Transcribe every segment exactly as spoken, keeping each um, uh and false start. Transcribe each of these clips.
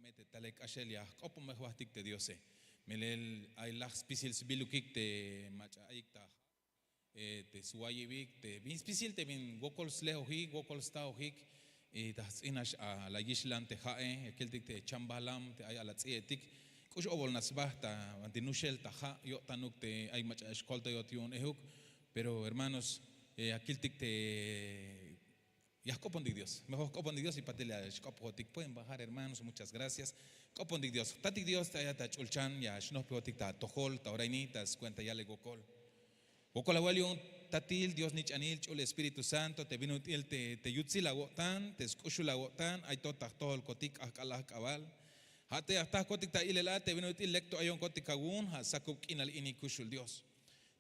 Me te talel k'axel ya jk'opomej jbahtik te diose. Melel ay laj spisil sbilukik te mach'a ayik ta te swayibik te bin spisil te bin wokol slejojik, wokol stajojik. Y ta jts'in nax a la yixlan te ja'e, ya kiltik te chambajlam te ay a la ts'i'etik. K'ux obol nax sba ta banti nuxel ta ja' yo'tanuk te ay mach'a xkoltayot yu'un ejuk. Pero hermanos, ya kiltik te ya jk'opontik Dios, mejor jk'opontik Dios y patil ya xk'opojotik. Pueden bajar, hermanos, muchas gracias. Jk'opontik Dios, jtatik Dios te ayat ta ch'ulchan ya xnojpejotik ta atojol ta ora ini ta skuenta yalel wokol. Wokol awal yu'un tatil Dios nich'anil, ch'ul Espíritu Santo, te bin ut'il te yutsil awo'tan, te sk'uxul awo'tan ay to ta jtojolkotik k'ajk'al ajk'abal. Ja' te ya jtajkotik ta ilel a te bin ut'il lek to ayonkotik awu'un, ja' sakub k'inal ini kuxul Dios.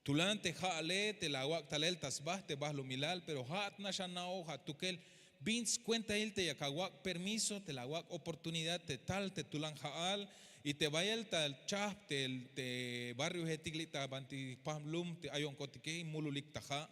Tulan te ja'ale te la awak' talel ta sba te balumilal, pero ja'at nax ana'oj atukel bin skuentail te yak awak' permiso, te la awak' oportunidad te tal te tulan ja'al. Y te bayel ta chajp te barrioetik li' ta banti jpajm lum te ayonkotike, mululik ta ja'.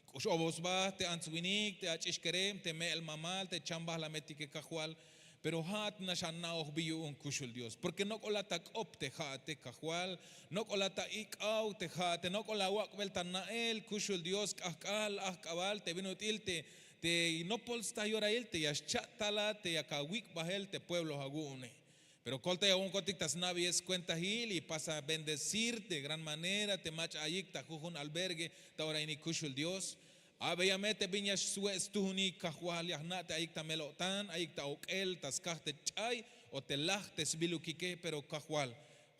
K'ux obol sba te ants winik, te ach'ix kerem, te me'el mamal, te chambajlametike, Kajwal. Pero ja'at nax ana'oj bi yu'un kuxul Dios, porque nok'olat ak'op te ja'ate, Kajwal. Nok'olat a'ik'aw te ja'ate, nok'ol awak'bel ta na'el kuxul Dios, k'ajk'al ajk'abal, te bin ut'il te nopol sta yorail te ya xcha' talat te yak awik' bajel te pueblo awu'une. Pero koltay awu'unkotik ta sna'beyel skuentail y pasa bendecir de gran manera te mach'a ayik ta jujun albergue ta ora ini kuxul Dios. Abeya me te bin ya xswe' stuhunik, Kajwal, ya jna' te ayik ta mel-o'tan, ayik ta ok'el ta skaj te ch'ay o te laj te sbilukike, pero Kajwal,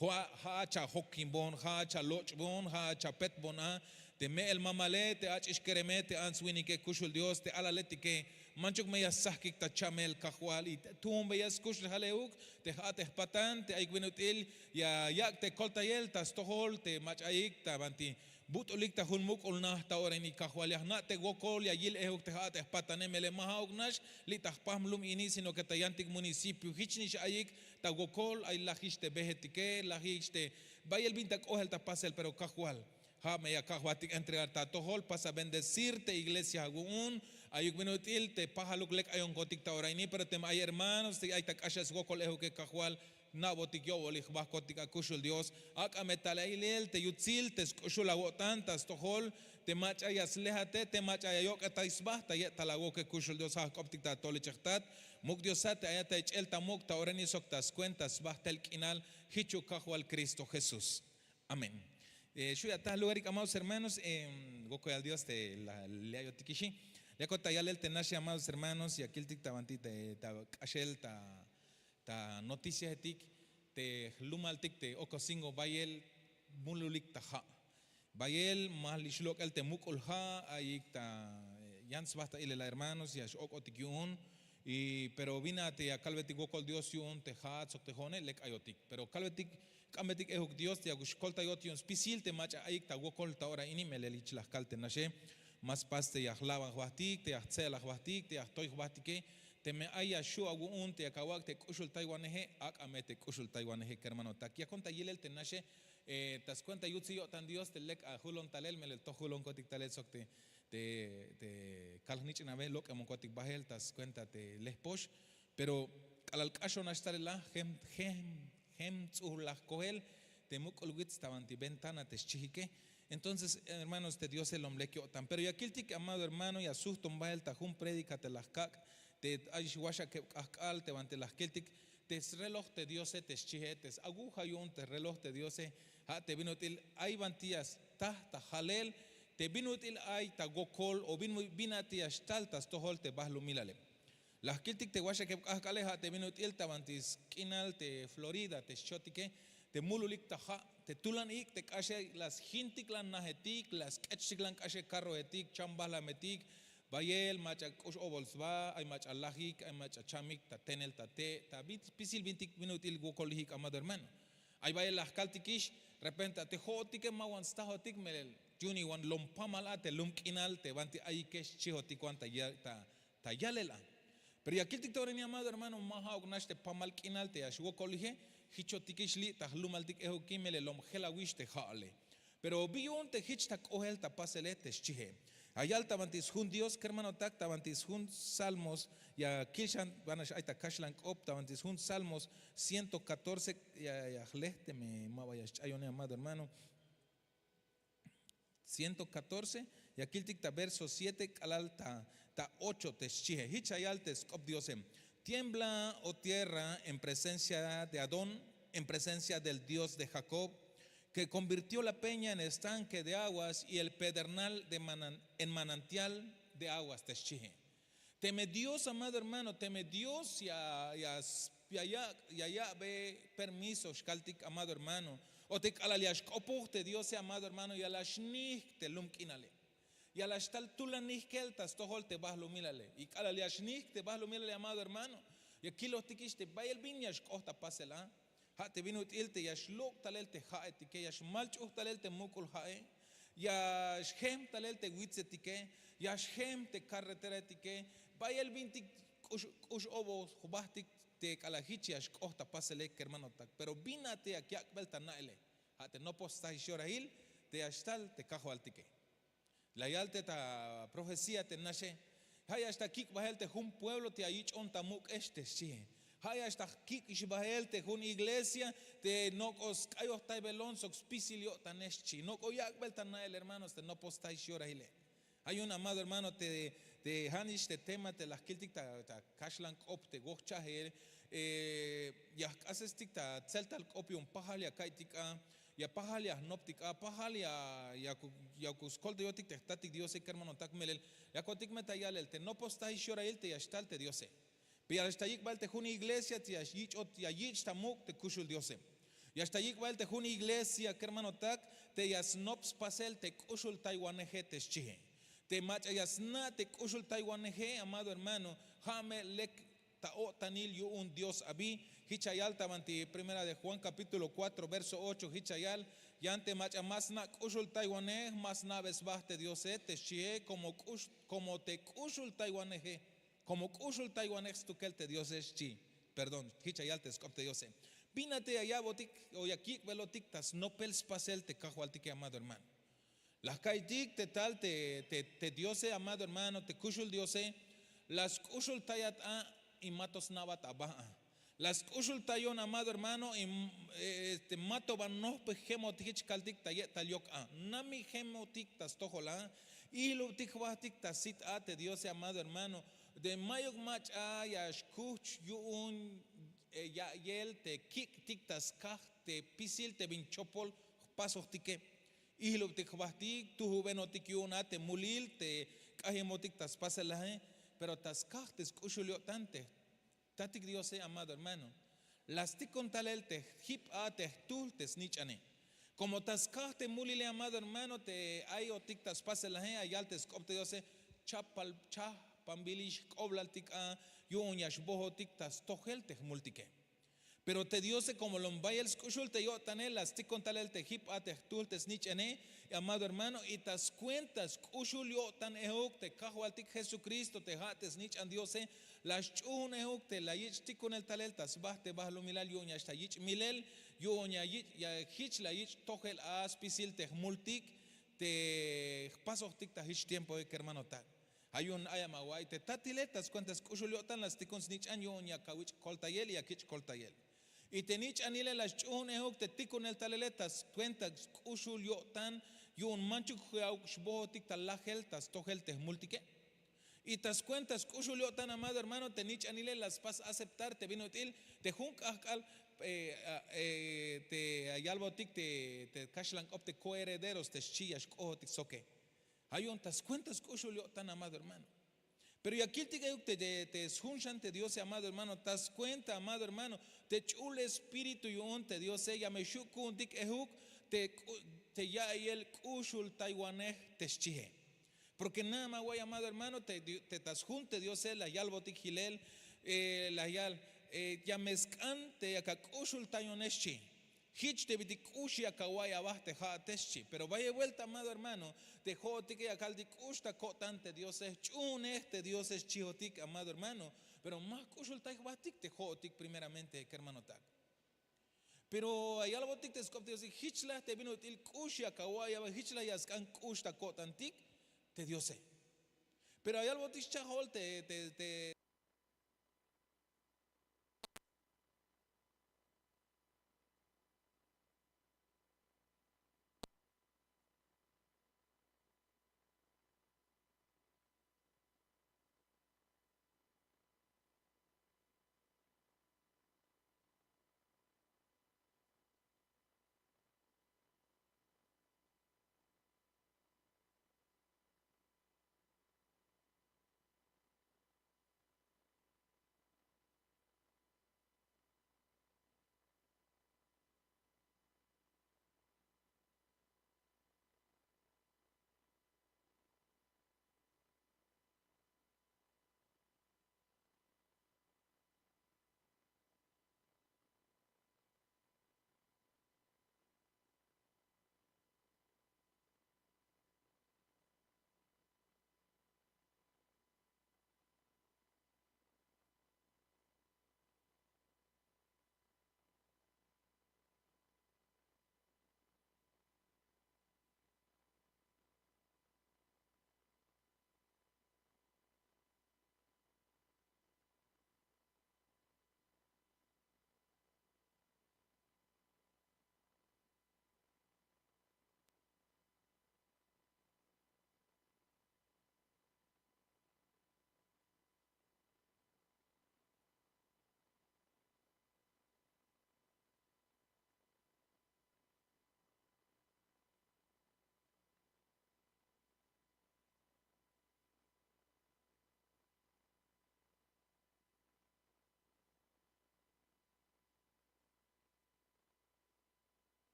ja'at xajokinbon, ja'at xaloch'bon, ja'at xapetbon a te me'el mamale, te ach'ix kereme, te ants winike kuxul Dios, te alaletike. Manchuk me ya sjajkik ta chamel, Kajwal, y tuunbeya skuxlejal euk te ja'at te jpatan te ayik bin ut'il ya yak' te koltayel ta stojol te mach'a ayik ta banti but'ulik ta jun muk'ul naj ta ora ini, Kajwal. Ya jna' te wokol ya yil euk te ja'at te jpatane, melel ma ja'uk nax li' ta jpajm lum ini, sino que ta yantik municipio jich nix ayik ta wokol, ay lajix te bejetike, lajix te bayel bin ta k'oel ta pasel, pero Kajwal, ja' me ya kajwatik entregar ta atojol, pasa bendecir te iglesia awu'un. Ayuk bin ut'il te pajaluk lek ayonkotik ta ora ini, pero teme ay hermanos te ay ta k'axel swokol ejuke, Kajwal, jna'botik yo'bolil jbahkotik akuxul Dios. Ak'a me tal ayilel te yutsil te sk'uxul awo'tan ta stojol te mach'a ya slejate, te mach'a ya yok'etay sba ta ye'tal awoke kuxul Dios. Ja' jk'optik ta atol ich'ej tat, muk' Diosat te ayat ta ich'el ta muk' ta ora ini sok ta skuenta sbajtel k'inal, jichuk Kajwal Cristo Jesús. Amén. Xu' ya ataj lugarik, amados hermanos. Wokoyal Dios te la ayotikixi. Yakot ta yalel te naxe, amados hermanos, ya kiltik ta banti ta k'axel ta ta noticiaetik te jlumaltik te Ocosingo, bayel mululik ta ja'. Bayel ma lix lok'el te muk'ul ja', ayik ta yan sba ta ilel a, hermanos, ya x-ok'otik yu'un. Y pero bin a te ya kalbetik wokol Dios yu'un te ja'at sok te jo'one, lek ayotik, pero kalbetik, k'ambetik ejuk Dios te yakuk xkoltayot yu'un spisil te mach'a ayik ta wokol ta ora ini, melel jich la jkal te naxe. Ma spas te ya jlaban jbahtik, te ya jtse'elaj jbahtik, te ya jtoy jbahtike. Teme ay ya xu' awu'un te yak awak' te k'uxultaywaneje, ak'a me te k'uxultaywaneje, kermanotak. Yakon ta yilel te naxe ta skuenta yutsil yo'tan Dios te lek ajulon talel, melel to julonkotik talel sok te te kal jnich'nabe lok'emonkotik bahel ta skuenta te lejpox. Pero k'alal k'axon nax talel a, jem jem jem ts'uhlaj kojel te muk'ul wits ta banti ventana te xchijike. Entonces, hermanos, te Diose lom lek yo'tan. Pero ya kiltik, amado hermano, ya sujton bahel ta jun prédica te la jkak' te ay waxakeb k'ajk'al te banti la jkiltik te sreloj te Diose te xchije, te s-aguja yu'un te reloj te Diose. Ja' te bin ut'il ay banti ya staj ta jalel, te bin ut'il ay ta wokol o bin a te ya xtal ta stojol te bahlumilale. La jkiltik te waxakeb k'ajk'ale, ja' te bin ut'il ta banti sk'inal te Florida te xchotike, te mululik ta ja', te tulan ik' te k'axel la sjintiklan najetik, la sk'echtiklan k'axel carroetik, chambalametik. Bayel mach'a k'ux obol sba, ay mach'a lajik, ay mach'a chamik ta tenel ta te', ta spisil bintik bin ut'il wokolijik, amado hermano. Ay bayel la jkaltikix, repente a te jo'otike ma wan stajotik, melel yu'un wan lom pamal a te lum k'inal te banti ayike xchijotik wan ta yalel a. Pero ya kiltik ta ora ini, amado hermano, ma ja'uk nax te pamal k'inal te ya xwokolije. Jichotikix li' ta jlumaltik ejuki, melel lom jelawix te ja'ale. Pero bi yu'un te jich ta k'oel ta pasele te xchije. Ayal ta banti sjun dios kermanotak ta banti sjun salmos, ya kilxan banax ay ta kaxlan k'op ta banti sjun salmos, ciento catorce. Ya jle teme ma ba ya sch'ayone amado hermano. Ciento catorce, ya kiltik ta verso siete k'alal ta ocho te xchihe. Hich ayal te sk'op diose. Tiembla o tierra en presencia de adón, en presencia del dios de jacob, que convirtió la peña en estanque de aguas y el pedernal en manantial de aguas te xchihe. Teme dios amado hermano teme dios ya ya'be permiso xkaltik amado hermano, o te k'alal ya xk'opoj te diose amado hermano ya la xnihk te lum k'inale. Ya la xtal tulan nihkel ta stojol te bahlumilale y k'alal ya xnihk te bahlumilale amado hermano, ya kilojtikix te bayel bin ya xk'oht ta pasel a. Ha te bin ut'il te ya xlok' talel te ha'etike ya xmalch'uj talel te muk'ul ha'e, ya xjehm talel te witzetike, ya xjehm te karreteraetike. Bayel bintik k'ux oboj jbahtik te k'alal hich ya xk'oht ta pasele kermanotak pero bin a te yak yak'bel ta na'ele. Ha te nopoj stahix yorahil te ya xtal te kajwaltike. La yal te ta profecía te naxe, ha ya xtal kik' bahel te jun pueblo te ya yich'on ta muk'ex te xchihe. Ha ya xtal kik'ix bahel te jun iglesia te nok'o sk'ayojtaybelon sok spisil yo'tanex xchi nok'o yak'bel ta na'el hermanos te nopoj stahix yorahile. Ha yu'un amado hermano te hanix te tema te la jkiltik ta kaxlan k'op te wojchahel, ya jk'asestik ta tzeltal k'op yu'un pajal ya ka'iytik a, ya pajal ya jnoptik a pajal ya ya ku skoltayotik te jtatik diose kermanotak melel. Yakotik me ta yalel te nopoj stahix yorahil te ya xtal te diose. Pe ya xtal yik' bahel te jun iglesia te ya yich' ta muk' te kuxul diose. Ya xtal yik' bahel te jun iglesia kermanotak te ya snop spasel te k'uxultaywaneje te xchihe. Te mach'a ya sna' te k'uxultaywaneje amado hermano, ha me lek ta o'tanil yu'un dios abi. Hich ya yal ta banti primera de juan kapítulo kuatro verso ocho hich ya yal, yan te mach'a ma sna' k'uxultaywanej ma sna'be sba te diose te xchihe, komo te k'uxultaywaneje komo k'uxultaywanej stukel te diose xchi. Perdón, hich ya yal te sk'op te diose. Bin a te ya ya'botik o ya yik'belotik ta snopel spasel te kajwaltike amado hermano. La jka'iytik te tal te diose amado hermano te kuxul diose, la sk'uxultayat a y mato sna'bat aba a. La sk'uxultayon amado hermano y mato ban nojpe jemotik hich kaltik ta ye'tal yok a nami jemotik ta stojol a. Ihlubtik jbahtik ta sit a te diose amado hermano, de mayuk mach'a ya xkuhch yu'un ya'iyel te kik'tik ta skaj te pisil te bin chopol jpasojtike. Ihlubtik jbahtik tuhubenotik yu'un a te mulil te k'ajemotik ta spaselaje. Pero ta skaj te sk'uxul yo'tan te jtatik diose amado hermano, la stikon talel te jip a te jtuhl te snich'ane. Komo ta skaj te mulile amado hermano te ayotik ta spaselaje ya yal te sk'op te diose, chahpanbilix jk'oblaltik a yu'un ya xbohotik ta stojel te jmultike. Pero te diose komo lom bayel sk'uxul te yo'tane la stikon talel te jip a te jtuhl te snich'ane. Amado hermano y ta skuenta sk'uxul yo'tan ehuk te kajwaltik jesukristo te ha te snich'an diose, la sch'uhun ehuk te la yich' tikonel talel ta sba te bahlumilal yu'un ya xtal yich' milel, yu'un ya hich la yich' tojel a spisil te jmultik te jpasojtik ta hich tiempoe kermanotak. Ha yu'un ay ama wa'iy te tatile ta skuenta sk'uxul yo'tan la stikon snich'an yu'un ya kawich' koltayel y ya kich' koltayel. Y te nich'anile la sch'uhun ehuk te tikonel talele ta skuenta sk'uxul yo'tan yu'un manchuk ya awuk' xbohotik ta lajel ta stojel te jmultike. Y ta skuenta sk'uxul yo'tan amado hermano te nich'anile la spas aceptar te bin ut'il te jun k'ahk'al te yalbotik te kaxlank'op te koherederos te xchi ya xk'ohotik soke. Ha yu'un ta skuenta sk'uxul yo'tan amado hermano. Pero ya kiltik ehuk te sjun xan te diose amado hermano ta skuenta amado hermano, te ch'ul espíritu yu'un te diose ya me xhu' ku'untik ehuk te ya'iyel k'uxultaywanej te xchihe. Porke nada ma wa'iy amado hermano te ta sjun te diose la yalbotik hilel, la yal, ya me sk'an te yak ak'uxultayonex xchi. Hich te bintik k'ux yak awa'iy aba te ha'ate xchi pero bayel buelta amado hermano, te ho'otike ya kaltik k'ux ta ko'tan te diose jch'uhunej te diose xchihotik amado hermano. Pero ma jk'uxultay jbahtik te ho'otik primeramente kermanotak. Pero ya yalbotik te sk'op te diose hich la te bin ut'il k'ux yak awa'iy aba hich la ya sk'an k'ux ta ko'tantik. te diose. Pero ayalbotik schajol te te te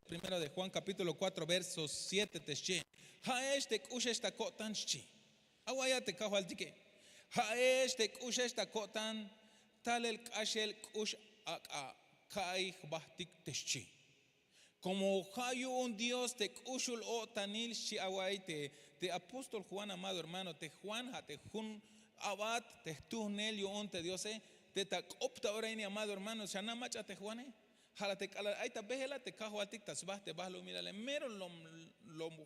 Primero de Juan capítulo cuatro verso siete te xchi. Ha'ex te k'uxex ta ko'tan xchi. Awa'iya te kajwaltike. Ha'ex te k'uxex ta ko'tan, talel k'axel k'ux ak'a ka'iy jbahtik te xchi. Komo ha yu'un Dios te k'uxul-o'tanil xchi awa'iy te apóstol Juan, amado hermano, te Juan ha te jun a'bat te jtuhnel yu'un te Diose. Te ta k'op ta ora ini, amado hermano, xana' mach'a te Juane. Ha la te k'alal ay ta behela te kajwaltik ta sba te bahlumilale, mero lom lom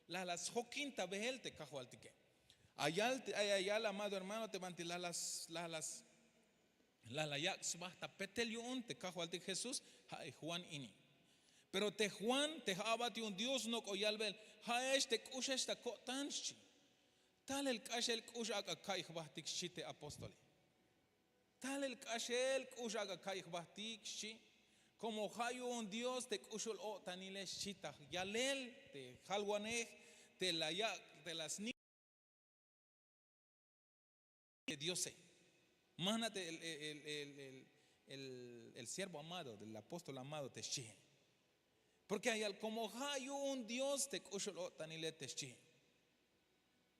la la sjokin ta behel te kajwaltike. Ayal te ay ayal, amado hermano, te banti la la la la la la yak' sba ta petel yu'un te kajwaltik Jesús, ha'e Juan ini. Pero te Juan te j'a'bat yu'un Dios nok'o yalbel: Ha'ex te k'uxex ta ko'tan, xchi. Talel k'axel k'ux ak'a ka'iy jbahtik, xchi te apóstole. Talel k'axel k'ux ak'a ka'iy jbahtik, xchi. Komo ha yu'un Dios te k'uxul-o'tanile, xchi ta yalel te jalwanej te la yak' te la sni' te Diose. Ma jna' te el el el el el el siervo amado, del apóstol amado te xchi. Porke ya yal komo ha yu'un Dios te k'uxul-o'tanile te xchi.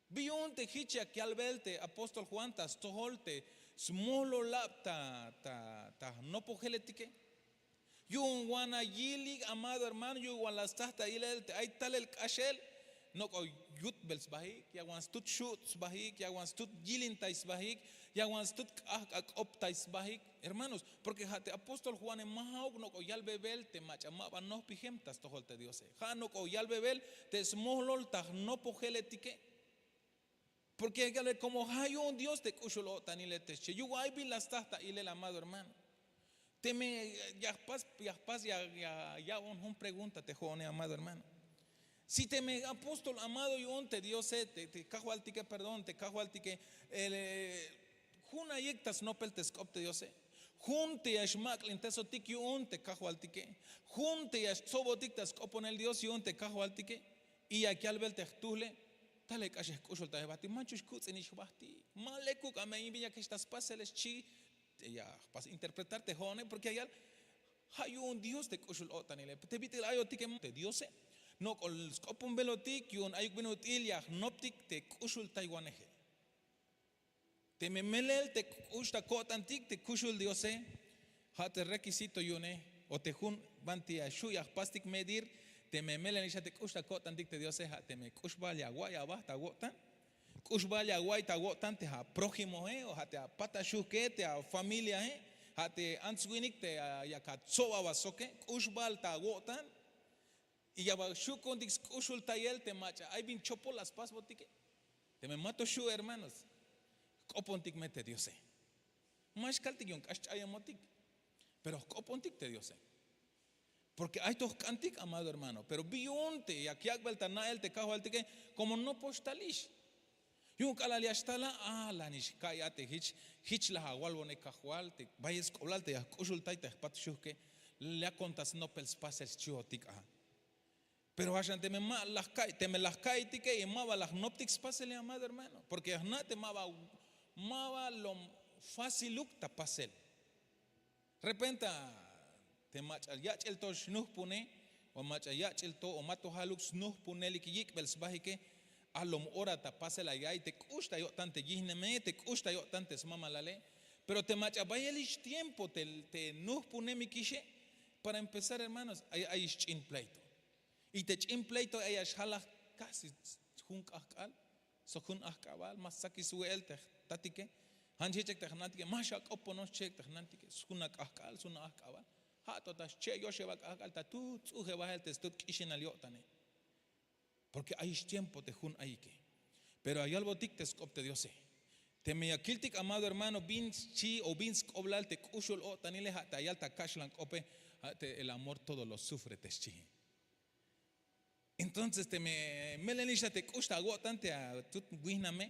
Bi yu'un te hich yak yalbel te apóstol Juan ta stojol te smololab ta ta ta jnopojeletike? Yu'un wan a yilik, amado hermano, yu'un wan la staj ta ilel te ay talel k'axel nok'o yutbel sbahik, ya wan stut xu' sbahik, ya wan stut yilintay sbahik, ya wan stut k'ahk'ak'optay sbahik, hermanos. Porke ha te apóstol Juane ma ha'uk nok'o yalbebel te mach'a ma ba nohpijem ta stojol te Diose. Ha nok'o yalbebel te smohlol ta jnopojeletike. Porke ya yalbe komo ha yu'un Dios te k'uxul-o'tanile te xchi. Yu'un ay bi la staj ta ilel, amado hermano. Teme ya jpas ya jpas ya ya ya'bon jun pregunta te jo'one, amado hermano. Si teme apóstol amado yu'un te Diose, te kajwaltike, perdón, te kajwaltike, jun ayik ta snopel te sk'op te Diose, jun te ya xmak'lintesotik yu'un te kajwaltike, jun te ya xtsobotik ta sk'oponel Dios yu'un te kajwaltike, y yak yalbel te jtuhle: Tale k'ax ya jk'uxultayej jbahtik, manchux kutz'inix jbahtik, ma lekuk ame'in bin yakex ta spasele xchi. Ya jpas interpretar te jo'one, porke ya yal ja' yu'un dios te k'uxul-o'tanile. Te bit'il ayotike te diose, nok'ol sk'oponbelotik yu'un ayuk bin ut'il ya jnoptik te k'uxultaywaneje. Teme melel te k'ux ta ko'tantik te kuxul diose, ja' te rekisito yu'une, o te jun banti ya xu' ya jpastik medir. Teme melel nix a te k'ux ta ko'tantik te diose, ja' teme k'ux bal ya awa'iy aba ta awo'tan, k'ux bal ya awa'iy ta awo'tan te aprójimoe, o ja' te apataxujke, te afamiliae, ja' te ants-winik te yak atsob aba soke, k'ux bal ta awo'tan. Y ya bal xu' ku'untik sk'uxultayel te mach'a ay bin chopol la spasbotike. Teme ma to xu' hermanos, jk'opontik me te diose. Ma xkaltik yu'un k'ax ch'ayemotik, pero jk'opontik te diose. Porke ay to jk'antik amado hermano, pero bi yu'un te yak yak'bel ta na'el te kajwaltike, komo nopox talix. Yu'un k'alal ya xtal a, a la nix ka'iy a te jich, jich la awalbone kajwal te bayel sk'oblal te ya jk'uxultay te jpat xujke, la yakon ta snopel spasel xchihotik a. Pero ja' xan teme ma la jka'iy, teme la jka'iytike y ma ba la jnoptik spasele amado hermano, porke ya jna' te ma ba, ma ba lo fáciluk ta pasel. Repenta te mach'a yach'il to xnujpune, o mach'a yach'il to o ma to jaluk snujpunelik yik'bel sbajike, alom ora ta pasel la ya'iy te k'ux ta yo'tan te yijneme, te k'ux ta yo'tan te smamalale. Pero te mach'a bayelix tiempo te nujpunemikixe, para empezar hermanos, ay ay ix ch'in pleito. Y te ch'in pleito ay ya xjalaj casi jun k'ajk'al sok jun ajk'abal, ma stsakix swe'el te jtatike. Ja' nix jichek te jnantike, ma xak'oponon xchiek te jnantike, sjun ak'ajk'al sjun ajk'abal. Ja' to ta xche' yoxeb ak'ajk'al ta tut ts'ujebajel te stut k'ixinal yo'tane. Porke ayix tiempo te jun ayike. Pero ya yalbotik te sk'op te diose, teme ya kiltik amado hermano bin xchi o bin sk'oblal te k'uxul-o'tanile, ja' te ya yal ta kaxlan k'ope, ja' te el amor todo lo sufre te xchi. Entonces teme melel nix a te k'ux ta awo'tan te atut wijname,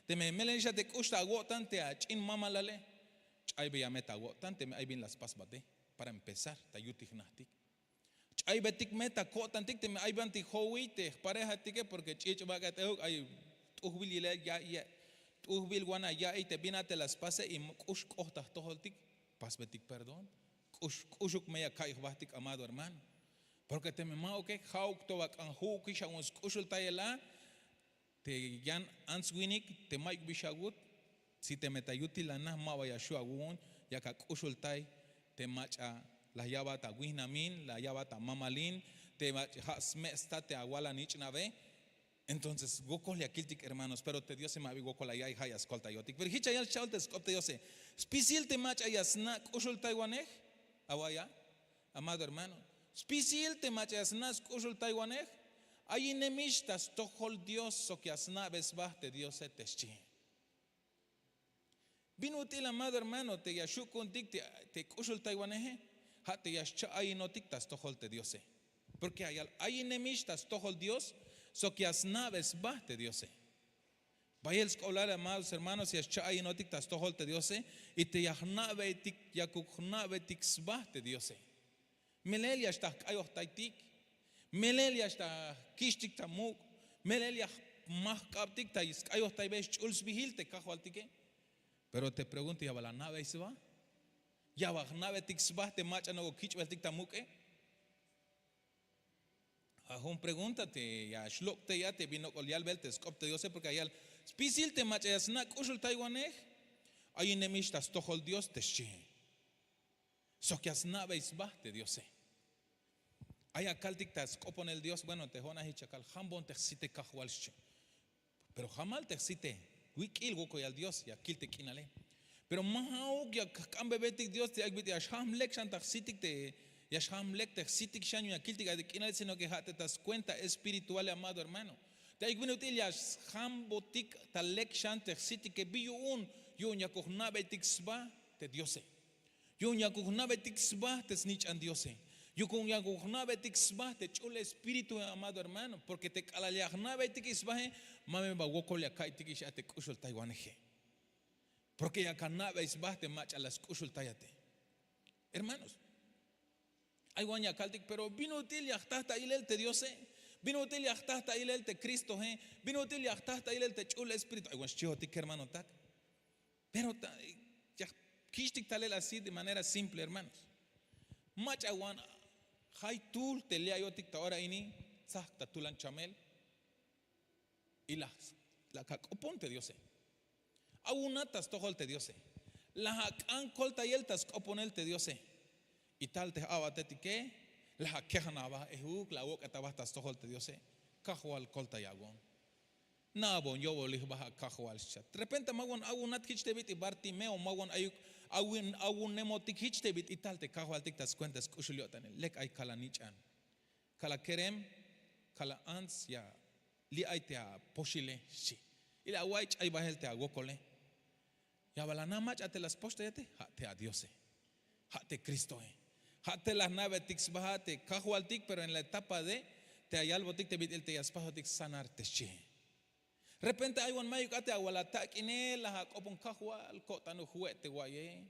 teme melel nix a te k'ux ta awo'tan te ach'in mamalale, ch'aybeya me ta awo'tan teme ay bin la spasbate. Para empezar ta yutil jnajtik, ch'aybetik me ta ko'tantik teme ay banti jowiy te jparejatike, porke ch'ich' bak'et euk ay t'ujbil yilel ya, t'ujbil wan a ya'iy te bin a te la spase y k'ux k'oht ta jtojoltik. Pasbetik perdón, k'ux k'uxuk me ya ka'iy jbahtik amado hermano. Porke teme ma'uke, ja'uk to ba k'an ju'ukix awu'un sk'uxultayel a te yan ants-winik te mayuk bi xawut. Si teme ta yutil la na ma ba ya xu' awu'un, yak ak'uxultay te mach'a la ya'bat awijnamin, la ya'bat amamalin, te mach'a ja' sme' stat te awal anich'nabe. Entonces wokol ya kiltik hermanos, pero te diose ma bi wokol la ya'iy, ja' ya skoltayotik. Pero jich ya yal xcha'ol te sk'op te diose, spisil te mach'a ya sna' k'uxultaywanej. Awa' ya, amado hermano, spisil te mach'a ya sna' sk'uxultaywanej, ayinemix ta stojol dios sok ya sna'be sba te diose te xchi. Bin ut'il amado hermano te ya xu' ku'untik te k'uxultaywaneje, ja' te ya xcha'ayinotik ta stojol te diose. Porke ya yal ayinemix ta stojol dios sok ya sna'be sba te diose. Bayel sk'oblal amados hermanos ya xcha'ayinotik ta stojol te diose, y te ya jna'beytik, yakuk jna'beytik sba te diose. Melel ya xta jk'ayojtaytik, melel ya xta jkich'tik ta muk', melel ya jma jk'abtik ta sk'ayojtaybey sch'ul sbijil te kajwaltike. Pero te pregunta, ya bal ana'bey sba? Ya bal jna'beytik sba te mach'a nok'o kich'beltik ta muk'e? Ja' jun pregunta te ya xlok' tey a te bin nok'ol yalbel te sk'op te diose, porke ya yal spisil te mach'a ya sna' k'uxultaywanej, ayinemix ta stojol dios te xchi, sok ya sna'bey sba te diose. Ay ya kaltik ta sk'oponel dios, bueno te jo'on a jich ya kal, jambon te jsite kajwal xchi. Pero jamal te jsite, wik'il wokol yal dios ya kil te k'inale. Pero ma ja'uk ya jk'anbebetik dios te ay bit'il ya xjam lek xan ta jsitik te, ya xjam lek te jsitik xan yu'un ya kiltik a te k'inale, sino ke ja' te ta skuenta espirituale amado hermano. Te ay bin ut'il ya sjambotik ta lek xan te jsitike, bi yu'un? Yu'un yakuk jna'beytik sba te diose. Yu'un yakuk jna'beytik sba te snich'an diose. Yu'un yakuk jna'beytik sba te ch'ul espíritu amado hermano, porke te k'alal ya jna'beytikix sbaje, ma me ba wokol ya ka'iytikix a te k'uxultaywaneje. Porke yak ana'bey sba te mach'a la sk'uxultayate. Hermanos, ay wan ya kaltik, pero bin ut'il ya jta ta ilel te diose? Bin ut'il ya jtaj ta ilel te Kristoe? Bin ut'il ya jtaj ta ilel te Ch'ul Espíritu? Ay wan xchihotik kermanotak. Pero ya jkich'tik talel así de manera simple, hermanos. Mach'a wan jaytuhl te li' ayotik ta ora ini, tzajk ta tulan chamel. Y la ak'opon te Diose. Awunat ta stojol te Diose. La ak'an koltayel ta sk'oponel te Diose. Y tal te j'a'batetike, la akejnaj aba ejuk, la awok'et aba ta stojol te Diose. Kajwal, koltayawon. Na'abon yo'bolil jba a Kajwal, xchat. Repente ma wan awunat jich te bit'il Bartimeo, ma wan ayuk awunemotik jich te bit'il, y tal te Kajwaltik ta skuenta sk'uxul yo'tanil. Lek ay, kal anich'an, kal akerem, kal ants, ya li' ay te apoxile, xchi. Y la awa'iy ch'ay bahel te awokole. Ya bal ana' mach'a te la spoxtayate, ja' te aDiose, ja' te Kristoe, ja' te la jna'beytik sba a te Kajwaltik, pero en la etapa de te ayalbotik te bit'il te ya spasbotik sanar, te xchihe. Repente ay wan mayuk a te awal atak'ine, la ak'opon: Kajwal, ko'tanuk jwe' te wa'iye.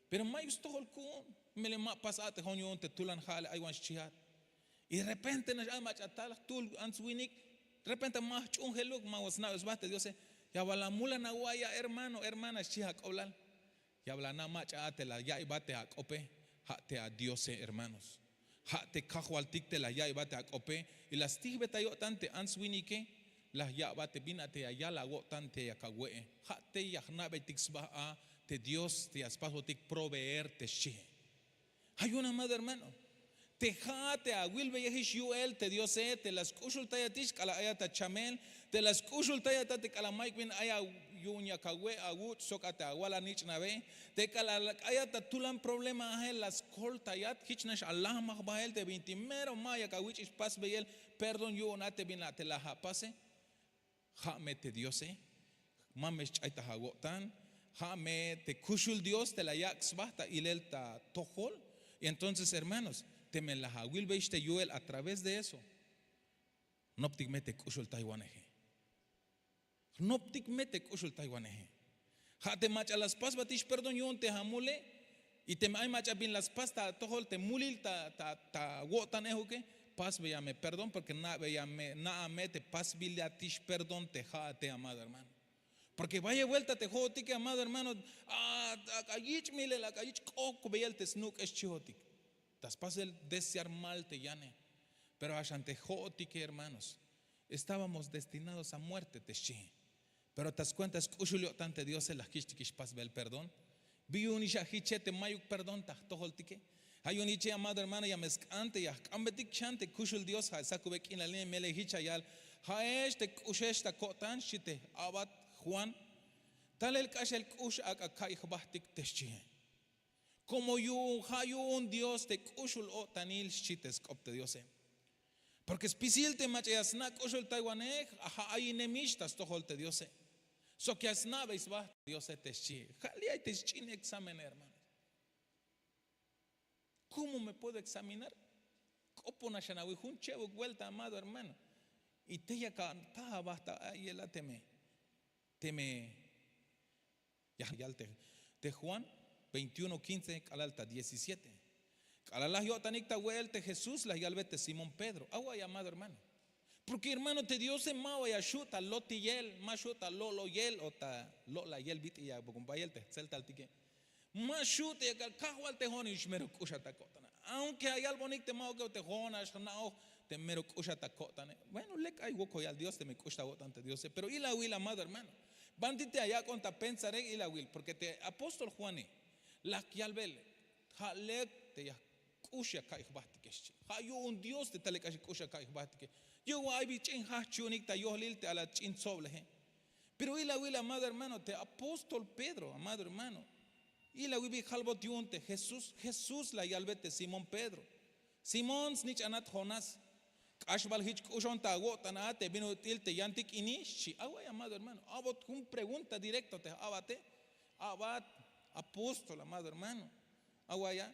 Pero mayuk stojol ku'un, melel ma pas a te jo'on yu'un te tulan ja'ale, ay wan xchihat. Y repente nax ay mach'a tal jtul ants winik, repente ma jch'uunjeluk, ma wan sna'be sba te Diose. Ya bal amulan awa'iy a hermano, hermana, xchi ak'oblal. Ya bal ana' mach'a a te la ya'iybat te ak'ope, ja' te aDiose, hermanos. Ja' te Kajwaltik te la ya'iybat te ak'ope. Y la stijbet ta yo'tan te ants winike, la ya'bat te bin a te ya yal awo'tan te yak awe'e. Ja' te ya jna'beytik sba a te Dios te ya spasbotik proveer, te xchihe. Ja' yu'un, amado hermano, te ja'at te awilbeyejix yu'el te Diose, te la sk'uxultayatix k'alal ayat ta chamel, te la sk'uxultayat a te k'alal mayuk bin ay yu'un yak awe' awuch' sok a te awal anich'nabe, te k'alal ayat ta tulan problemae la skoltayat, jich nax alajmaj bahel te binti mero ma yak awich'ix pasbeyel perdón yu'un a te bin a te la apase. Ja' me te Diose, ma me xch'ay ta awo'tan, ja' me te kuxul Dios te la yak' sba ta ilel ta atojol. Y entonces, hermanos, teme la awilbeyix te yu'el a través de eso, jnoptik me te k'uxultaywaneje. Jnoptik me te k'uxultaywaneje. Ja' te mach'a la spasbatix perdón yu'un te amule, y teme ay mach'a bin la spas ta atojol te mulil ta, ta, ta awo'tanejuke, pasbeya me perdón, porque na'beya me, na'a me te pasbilatix perdón te ja'ate, amado hermano. Porque bayel buelta te jo'otike, amado hermano, a, ak'a yich' milel, ak'a yich' k'okbeyel te snuk'ex xchihotik. Ta spasel desear mal te yane. Pero axan te jo'otike, hermanos, estábamos destinados a muerte, te xchihe. Pero ta skuenta sk'uxul yo'tan te Diose la jkich'tikix pasbel perdón. Bi yu'unix ya jiche te mayuk perdón ta jtojoltike. Ja' yu'un jiche, amado hermano, ya me sk'an te ya jk'anbetik xan te kuxul Dios, ja' sakube k'inalil, melel jich ya yal: Ja'ex te k'uxex ta ko'tan, xchi te a'bat Juan. Talel k'axel k'ux ak'a ka'iy jbajtik, te xchihe. Como yu'un, ja' yu'un Dios te k'uxul o'tanil, xchi te sk'op te Diose. Porque spisil te mach'a ya sna' k'uxultaywanej, ja' ayinemix ta stojol te Diose. Sok ya sna'bey sba te Diose, te xchi. Ja' li' ay te sch'in examen, hermano. ¿Cómo me puedo examinar? K'oponax xan awil jun chebuk buelta, amado hermano. Y tey ya ka' ta aba ta a'iyel a teme, teme ya yal te, te Juan veintiuno quince k'alal ta diecisiete. K'alal laj yo'tanik ta we'el te Jesús, laj yalbe te Simón Pedro: Awa'iy, amado hermano. Porque hermano, te Diose ma ba ya xu' ta lotiyel, ma xu' ta lo'loyel o ta lo'layel bit'il ya bayel te jtzeltaltike. Ma xu' te yakal: Kajwal, te jo'on ix mero k'uxat ta ko'tane. Aunque ya yalbonik te ma'uke o te jo'on nax jna'oj te mero k'uxat ta ko'tane. Bueno, lek ay wokolyal Dios teme k'ux ta awo'tan te Diose. Pero ilawil, amado hermano, banti te ya yak'on ta pensare, ilawil, porque te apóstol Juane laj yalbel: Ja' lek te ya k'ux ya ka'iy jbajtike, xchi. Ja' yu'un Dios te talel k'axel k'ux ya ka'iy jbajtike. Yu'un ay bi ch'in jajch yu'unik ta yojlil te alal ch'in tsobleje. Pero ilawil, amado hermano, te apóstol Pedro, amado hermano, ilawil bi jalbot yu'un te Jesús. Jesús la yalbe te Simón Pedro: Simón, snich'anat Jonás, ¿k'ax bal jich k'uxon ta awo'tan a te bin ut'il te yantik ini? Xchi. Awa'iy, amado hermano, a'bot jun pregunta directo te a'bate. A'bat apóstol, amado hermano. Awa'iy a,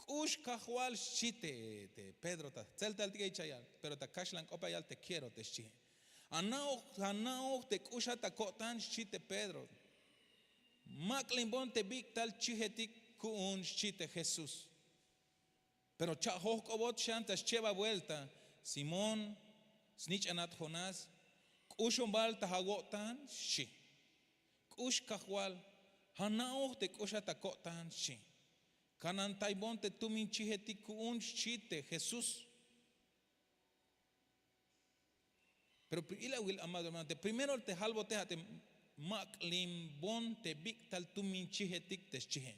k'ux, Kajwal, xchi te, te Pedro ta jtzeltaltike, jich ya yal, pero ta kaxlan k'op ya yal: Te quiero, te xchi. Ana'oj, ana'oj te k'uxat ta ko'tan, xchi te Pedro. Mak'linbon te bik'tal chijetik ku'un, xchi te Jesús. Pero cha'jojk'obot xan ta schebal buelta: Simón, Snich'anat jonás, k'uxon bal ta awo'tan xchi. K'ux kajwal, ja na'oj te k'uxat ta ko'tan xchi. Kanantaybon te tumin chijetik ku'un xchi te jesús. Pero ilawil amado hermano te primero te jalbote ja' te mak'linbon te bik'tal tumin chijetik te xchije.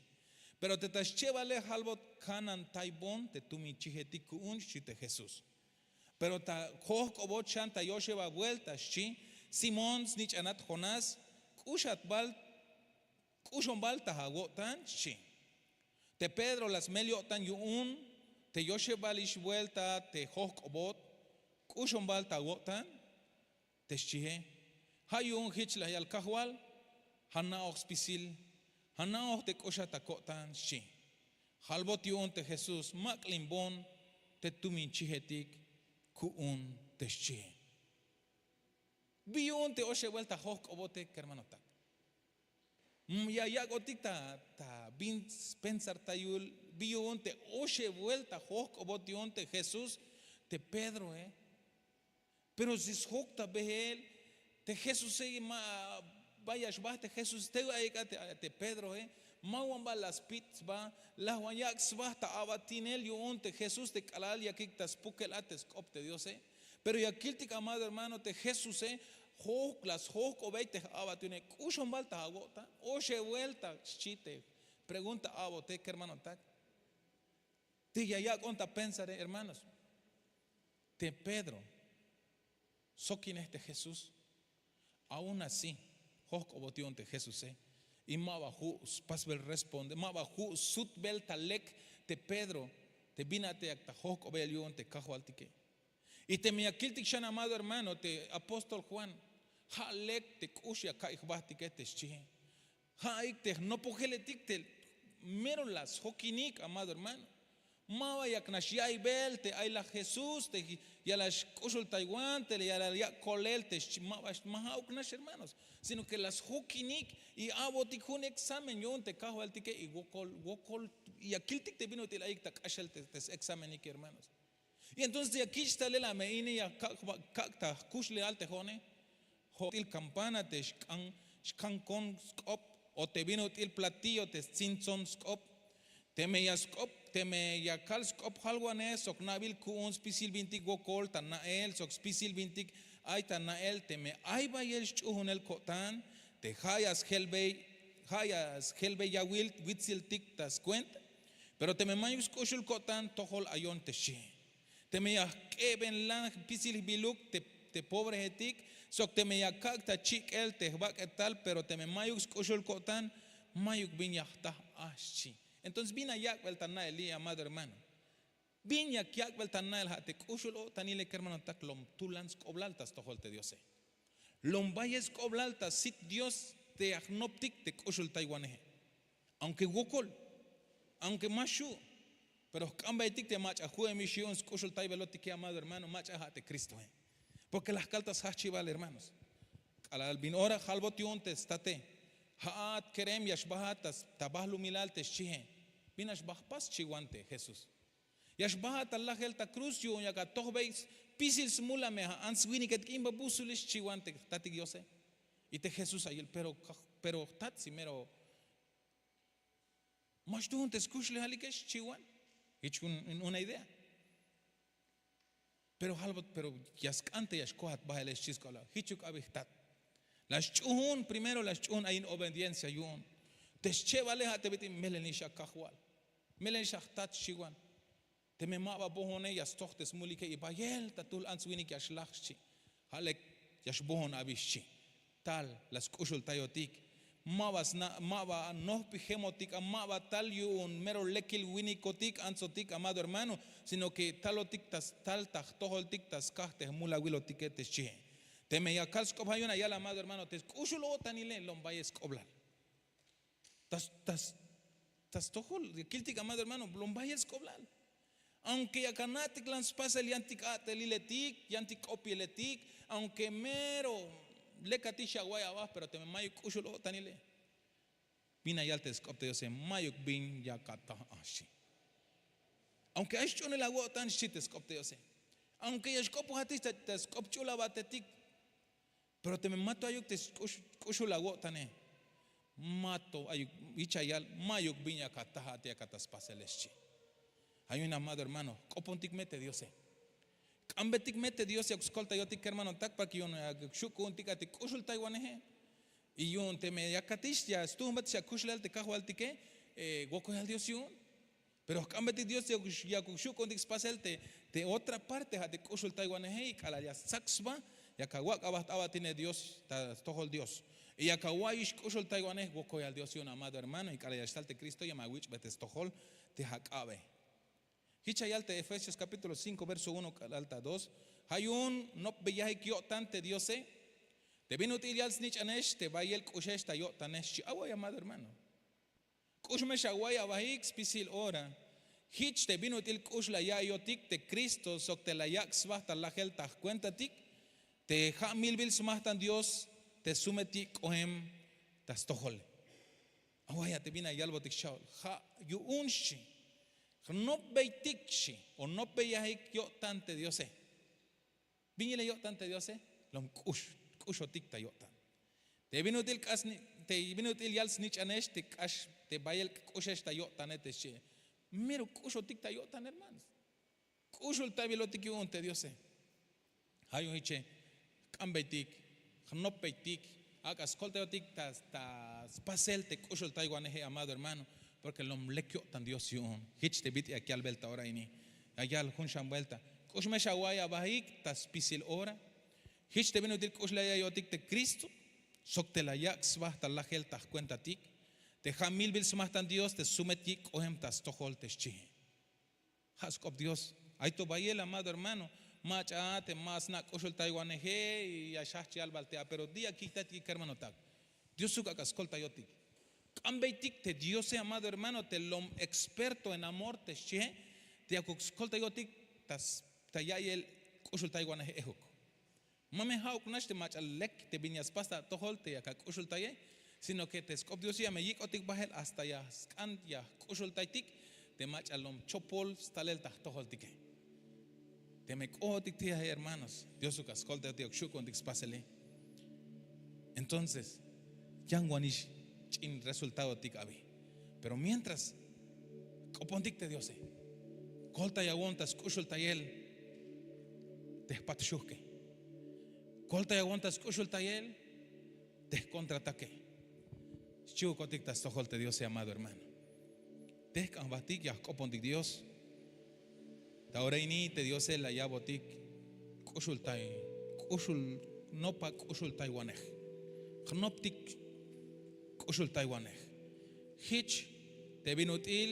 Pero te ta schebale jalbot kanantaybon te tumin chijetik ku'un xchi te jesús. Pero ta jojk'obot xan ta yoxebal buelta xchi. Simón snich'anat jonás, k'uxat bal k'uxon bal ta awo'tan xchi. Te pedro la smel yo'tan yu'un te yoxebalix buelta te jojk'obot, k'uxon bal ta awo'tan te xchije. Ja' yu'un jich la yal kajwal, ja na'oj spisil, ja na'oj te k'uxat ta ko'tan xchi. Jalbot yu'un te jesús mak'linbon te tumin chijetik ku'un te xchije. Bi yu'un te oxeb buelta jojk'obote kermanotak? Ya yak'otik ta bin spensar ta yul. Bi yu'un te oxeb buelta jojk'obot yu'un te jesús te pedroe. Pero si sjok ta behel te jesuse ma ba ya xbaj te jesús te ayik a te pedroe. Ma wan ba la spit sba, la wan yak' sba ta abatinel yu'un te jesús te k'alal yakik ta spukel a te sk'op te diose. Pero ya kiltik amado hermano te jesuse, jok la sjojk'obey te j'abat yu'une k'uxon bal ta awo'tan. Oxe buelta xchi te pregunta a'bote kermanotak. Te ya yak'on ta pensare hermanos, te pedro sokinej te jesús. Aun así jojk'obot yu'un te jesuse. Y ma ba ju' spasbel responde ma ba ju' sutbel ta lek te pedro te bin a te yak ta jojk'obeyel yu'un te kajwaltike. Y teme ya kiltik xan amado hermano te apóstol juan, ja' lek te k'ux ya ka'iy jbajtike te xchije. Ja' ayik te jnopojeletik te mero la sjokinik amado hermano. Ma ba yak nax ya'iybel te ay laj jesús te ya la xk'uxultaywan te ya la yak' kolel te xchi ma ba ma ja'uk nax hermanos. Sino ke la sjokinik y a'botik jun examen yu'un te kajwaltike y wokol wokol ya kiltik te bin ut'il ayik ta k'axel te s'examenik hermanos. Y entonces ya kich' talel a me ini ya kak' ta jkuxlejal te jo'one. Jo'til kampana te xkankon sk'op o te bin ut'il platillo te stsintzon sk'op. Teme ya sk'op teme ya kal sk'op jalwanej sok na'bil ku'un spisil bintik wokol ta na'el sok spisil bintik ay ta na'el teme ay bayel sch'uhunel ko'tan te ja' ya sjelbey ja' ya sjelbey yawil witsiltik ta skuenta. Pero teme mayuk sk'uxul ko'tan tojol ayon te xchi. Teme ya jk'e'benlan spisil jbiluk te pobrejetik sok teme ya kak' ta chik'el te jbak'etal pero teme mayuk sk'uxul ko'tan mayuk bin ya jta a xchi. Entonces bin a yak'bel ta na'el li' amado hermano. Bin yak yak'bel ta na'el ja' te k'uxul o'tanile kermanotak lom tulan sk'oblal ta stojol te diose. Lom bayel sk'oblal ta sit dios te ya jnoptik te k'uxultaywaneje. Aunke wokol aunke ma xu', pero jk'ambaytik te mach'a ju'emix yu'un sk'uxultaybelotike amado hermano mach'a ja' te kristoe. Porke la jkal ta sjajchibal hermanos. K'alal bin ora jalbot yu'un te state, ja'at kerem ya xbajat ta bajlumilal te xchije. Bin nax ba jpas xchiwan te jesús. Ya xbajat ta lajel ta kruz yu'un yak atojbey spisil smula me ja' ants winiketik in ba busulix xchiwan te jtatik diose. Y te jesús ayil pero jtat si mero ma xtuhun te skuxlejalikex xchiwan. Jich jun una idea. Pero jalbot pero ya sk'an te ya xkojat bajelex xchi sk'oblal jichuk abi jtat. La sch'uhun primero la sch'uhun ayin obediencia yu'un. Te schebale ja' te bit'il melenix a kajwal, melenix a jtat xchiwan. Teme ma ba bohone ya stoj te smulike y bayel ta tuhl ants winik ya xlaj xchi. Ja' lek ya xbohon abi xchi. Tal la sk'uxultayotik. Ma ba sna' ma ba nojpijemotik a ma ba tal yu'un mero lekil winikotik antsotik amado hermano, sino ke talotik ta stal ta jtojoltik ta skaj te jmulawilotike te xchie. Teme ya kal sk'op ja' yu'un ayal amado hermano te sk'uxul o'tanile lom bayel sk'oblal. Ta stojol ya kiltik amado hermano lom bayel sk'oblal. Aunke yak ana'tik lan spasel yantik a'teliletik yantik k'opieletik, aunke mero lekatix ya awa'iy abaj pero teme mayuk k'uxul o'tanile. Bin ayal te sk'op te diose mayuk bin yak ataj a xchi. Aunke ay sch'uunel awo'tan xchi te sk'op te diose. Aunke ya xk'opojatix ta sk'op ch'ul abatetik, pero teme mato ayuk te sk'uxul awo'tane, mato ayuk, hich ayal mayuk bin yak atajat, yak ata spasele, xchi. Ay un amado hermano, k'opontik me te Diose. K'ambetik me te Dios yak skoltayotik kermanotak, para que yu'un yak xu' ku'untik a te k'uxultaywaneje. Y yu'un teme yakatix ya stuhunbatix akuxlejal te Kajwaltike, wokoyal Dios yu'un. Pero jk'ambetik Dios yak xu' ku'untik spasel te otra parte, ja' te k'uxultaywaneje, y k'alal ya stsak sba, yak awak' aba jt'abatine Dios ta stojol Dios. Y yak awa'iyix k'uxultaywanej, wokoyal Dios yu'un amado hermano, y k'alal ya xtal te Cristo ya me awich'bey te stojol te ak'abe. Jich ya yal te Efesios capítulo cinco verso uno k'alal ta dos. Ja' yu'un nopbeyajik yo'tan te Diose, te bin ut'il yal snich'anex te bayel k'uxex ta yo'tanex, xchi. Away amado hermano, k'ux me xawa'iy abahik spisil ora. Jich te bin ut'il k'ux la ya'iyotik te Cristo sok te la yak' sba ta lajel ta jkuentatik, te ja' milbil smajtan Dios te sumetik k'oem ta stojole. Awaya te bin ya yalbotik xcha'ol, ja' yu'un, xchi. Jnopbeytik, xchi, o nopbeyajik yo'tan te Diose. Bin yilel yo'tan te Diose? Lom k'ux, k'uxotik ta yo'tan. Te bin ut'il k'ax, te bin ut'il yal snich'anex te k'ax, te bayel k'uxex ta yo'tane, te xchi. Mero k'uxotik ta yo'tan, hermanos. K'uxultaybilotik yu'un te Diose. Ja' yu'un jiche, jk'ambeytik, jnopbeytik, ak'a skoltayotik ta spasel te k'uxultaywaneje, amado hermano, porque lom lek yo'tan Dios yu'un. Jich te bit'il yak yalbel ta ora ini, ya yal jun xan buelta. K'ux me xawa'iy abahik ta spisil ora. Jich te bin ut'il k'ux la ya'iyotik te Cristo sok te la yak' sba ta lajel ta jkuentatik, te ja' milbil smajtan Dios te sumetik k'oem ta stojol, te xchi. Ja' sk'op Dios. Ay to bayel, amado hermano, mach'a te ma sna' k'uxultaywaneje y ya xjajch yalbal te a, pero di' ya kiytaytik kermanotak. Diosuk ak'a skoltayotik. K'ambeytik te Diose, amado hermano, te lom experto en amor, te xchie, te yakuk skoltayotik ta ya'iyel k'uxultaywanej ejuk. Ma me ja'uk nax te mach'a lek te bin ya spas ta atojol te yak ak'uxultaye, sino que te sk'op Diose ya me yik'otik bahel hasta ya sk'an ya jk'uxultaytik te mach'a lom chopol stalel ta jtojoltike. Teme k'ojotik te ay hermanos, Diosuk a skoltayotik, yok xu' ku'untik spasele. Entonces yan wanix ch'in resultadotik abi. Pero mientras, k'opontik te Diose. Koltayawon ta sk'uxultayel te jpat xujke. Koltayawon ta sk'uxultayel te jkontratake. Xchihukotik ta stojol te Diose, amado hermano. Te jk'an jbatik, ya jk'opontik Dios. Ta ora ini te Diose la ya'botik k'uxultay, k'uxul, nopa k'uxultaywanej. Jnoptik k'uxultaywanej. Jich te bin ut'il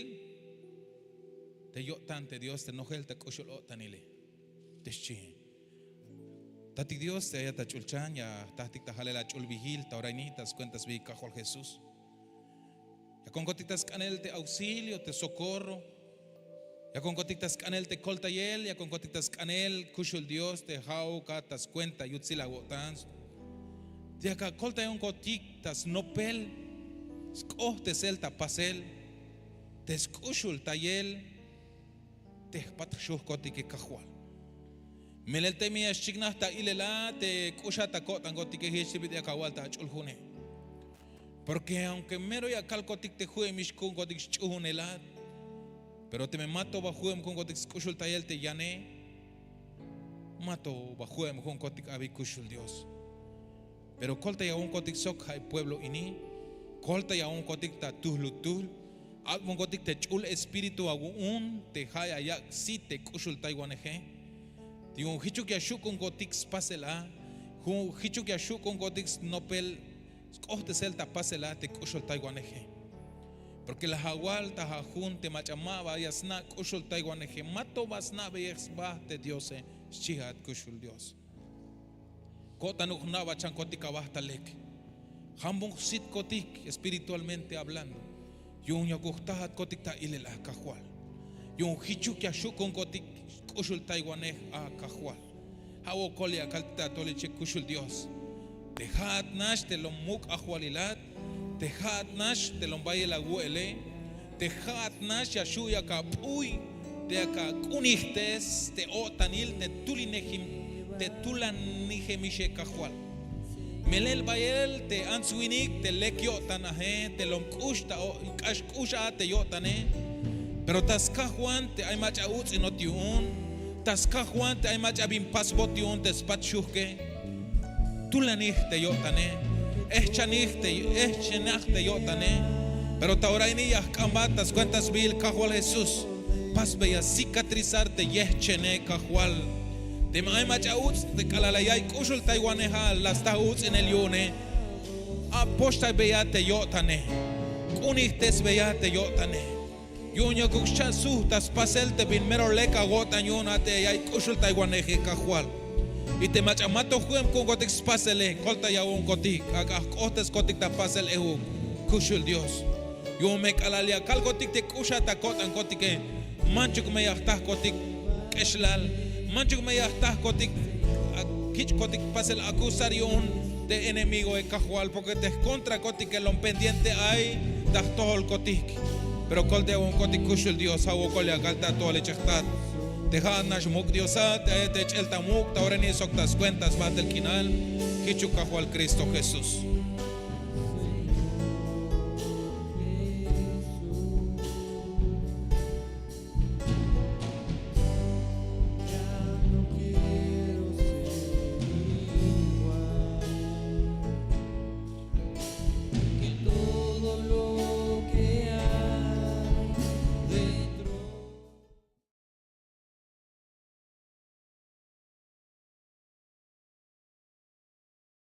te yo'tan te Dios te nojel ta k'uxul-o'tanile, te xchi. Tatik Dios, te ayat ta ch'ulchan, ya jtajtik ta jalel ach'ulbihil ta ora ini ta skuenta sbihik Kajwal Jesús. Yakonkotik ta sk'anel te auxilio, te socorro. Yakonkotik ta sk'anel te koltayel, yakonkotik ta sk'anel kuxul Dios te ja'uk a ta skuenta yutsil awo'tan. Te yak akoltayonkotik ta snopel, sk'ohtesel ta pasel, te sk'uxultayel te jpat jxujkotike Kajwal. Melel teme ya xchiknaj ta ilel a te k'uxat ta ko'tankotike, jich te bit'il yak awal ta ach'ul june. Porque aunque mero ya kalkotik te ju'emix ku'unkotik sch'uhunelat, pero teme mato ba ju'em ku'unkotik sk'uxultayel te yane, mato ba ju'em ku'unkotik abi kuxul Dios. Pero koltayawonkotik sok ja' pueblo ini, koltayawonkotik ta tuhlutuhl, ak'bonkotik te ch'ul espíritu awu'un te ja' ya yak' sit te k'uxultaywaneje. Yu'un jichuk ya xu' ku'unkotik spasel a, jichuk ya xu' ku'unkotik snopel sk'ohtesel ta pasel a te k'uxultaywaneje. Porque la awal ta ajun te mach'a ma ba ya sna' k'uxultaywaneje, mato ba sna'beyej sba te Diose, xchiat kuxul Dios. Ko'tanuk jna'bachankotik aba ta lek. Jambon jsitkotik espiritualmente hablando. Yu'un yakuk jtajatkotik ta ilel a Kajwal. Yu'un jichuk ya xu' ku'unkotik k'uxultaywanej a Kajwal. Ja' wokol ya kaltik ta atoliche kuxul Dios. Te ja'at nax te lom muk' ajwalilat. Te ja'at nax te lom bayel awu'ele. Te ja'at nax ya xu' yak ap'uy Te ak'a k'unijtes te o'tanil te tulanijemixe kajwal. Melel bayel te ants-winik te lek yo'tan aje te lom k'ux ta k'ax k'ux a te yo'tane. Pero ta skajwan te ay mach'a uts'inot yu'un, ta skajwan te ay mach'a bin pasbot yu'un te spat xujke. Tulanij te yo'tane, ehchanij te ehchanaj te yo'tane. Pero ta ora ini ya jk'ambat ta skuenta sbiil kajwal jesús. Pasbeya cicatrizar te yehchene kajwal. Teme ay mach'a uts' te k'alal la ya'iy k'uxultaywaneja la sta uts'inel yu'une. Apoxtaybeya te yo'tane. K'unijtesbeya te yo'tane. Yu'un yakuk xcha' suht ta spasel te bin mero lek awo'tan yu'un a te ya ya'iy k'uxultaywaneje kajwal. Y te mach'a ma to ju'emku'unkotik spasele koltayawu'unkotik ak'a jk'ohteskotik ta pasel ehuk. Kuxul dios. Yu'un me k'alal ya kalkotik te k'uxat ta ko'tankotike, manchuk me ya jtajkotik k'exlal, manchuk me ya jtajkotik kich'kotik pasel akusar yu'un te enemigoe kajwal porke te jkontrakotike lom pendiente ay ta jtojolkotik. Pero koltayawu'unkotik kuxul dios ja' wokol ya kal ta atojol ich'ej jtat. Te ja'at nax muk' diosat te ay te ch'el ta muk' ta ora ini sok ta skuenta sbajtel k'inal. Jichuk kajwal kristo jesús.